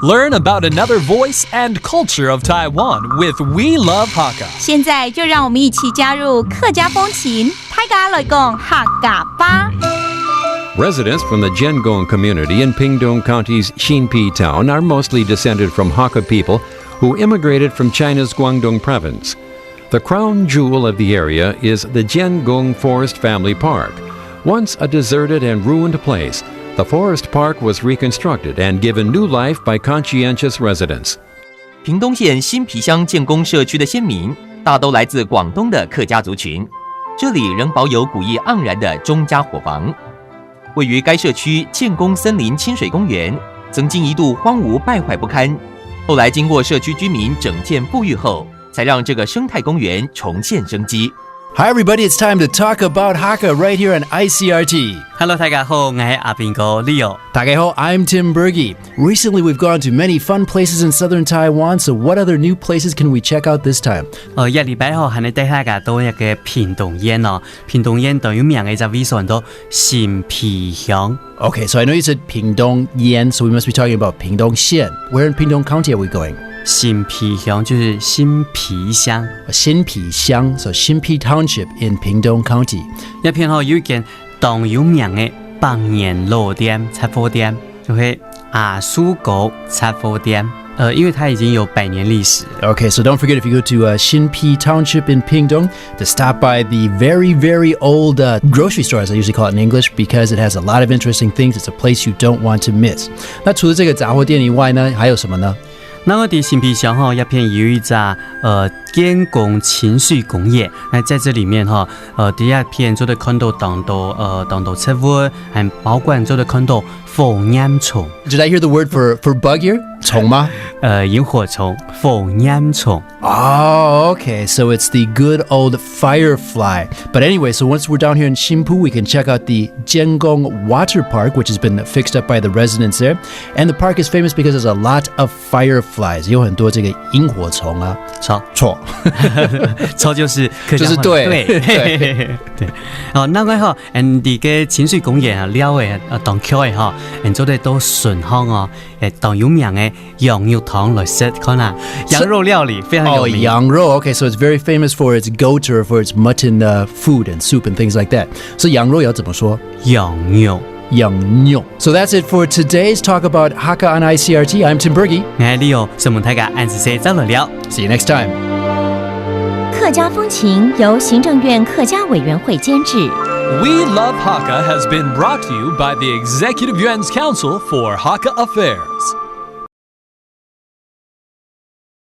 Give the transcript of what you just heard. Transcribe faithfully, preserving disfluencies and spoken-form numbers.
Learn about another voice and culture of Taiwan with We Love Hakka. 现在就让我们一起加入客家风情，大家来讲客家吧。 Residents from the Jiangong community in Pingtung County's Xinpi town are mostly descended from Hakka people who immigrated from China's Guangdong province. The crown jewel of the area is the Jiangong Forest Family Park. Once a deserted and ruined place, the forest park was reconstructed and given new life by conscientious residents. 屏东县新皮乡建工社区的先民，大都来自广东的客家族群。这里仍保有古意盎然的钟家伙房。位于该社区建工森林亲水公园，曾经一度荒芜败坏不堪，后来经过社区居民整建复育后，才让这个生态公园重现生机。 Hi, everybody. It's time to talk about Hakka right here on I C R T. Hello，大家好，我是阿兵哥 Leo。大家好, I'm Tim Berge. Recently, we've gone to many fun places in southern Taiwan, so what other new places can we check out this time? 呃，這禮拜吼，還能帶大家到那個屏東縣哦。屏東縣當有名个一隻位所，安到新皮鄉。 Okay, so I know you said Pingtung Yan, so we must be talking about Pingtung Xian. Where in Pingtung County are we going? 新皮鄉就是新皮鄉。 Xinpi Xiang, so Xinpi Township in Pingtung County. 這片吼有一間當有名个百年老店、雜貨店，就係阿樹哥雜貨店。呃，因為它已經有百年歷史。 Okay, so don't forget, if you go to uh, Xinpi Township in Pingtung, to stop by the very, very old uh, grocery store, as I usually call it in English, because it has a lot of interesting things. It's a place you don't want to miss. 那除了这个杂货店以外呢，还有什么呢？ 那麼在新皮鄉吼，這片有一隻呃建工親水公園。那在這裡面吼，呃，在這片做得看到當多呃當多植物，還包括做得看到火焰蟲。 Did I hear the word for, for bug here? 虫吗?呃，萤火虫、火焰虫。 Oh, okay. So it's the good old firefly. But anyway, so once we're down here in Xinpi, we can check out the Jiangong Water Park, which has been fixed up by the residents there. And the park is famous because there's a lot of fireflies. 有很多这个萤火虫啊。错，错。错就是客家話就是對。對對。哦，那麼吼，嗯，這個親水公園啊，了誒，呃，當巧誒吼，嗯，做得到順風哦，誒，當有名誒羊肉湯來食，看啊，羊肉料理非常有名。哦，羊肉。Okay, so it's very famous for its goat or for its mutton uh, food and soup and things like that. So 羊肉要怎么说?羊肉。羊肉。So that's it for today's talk about Hakka on I C R T. I'm Tim Berge. 𠊎係Leo，承蒙大家，恁仔細，再來尞。 See you next time. 客家风情由行政院客家委员会监制。 We Love Hakka has been brought to you by the Executive Yuan's Council for Hakka Affairs.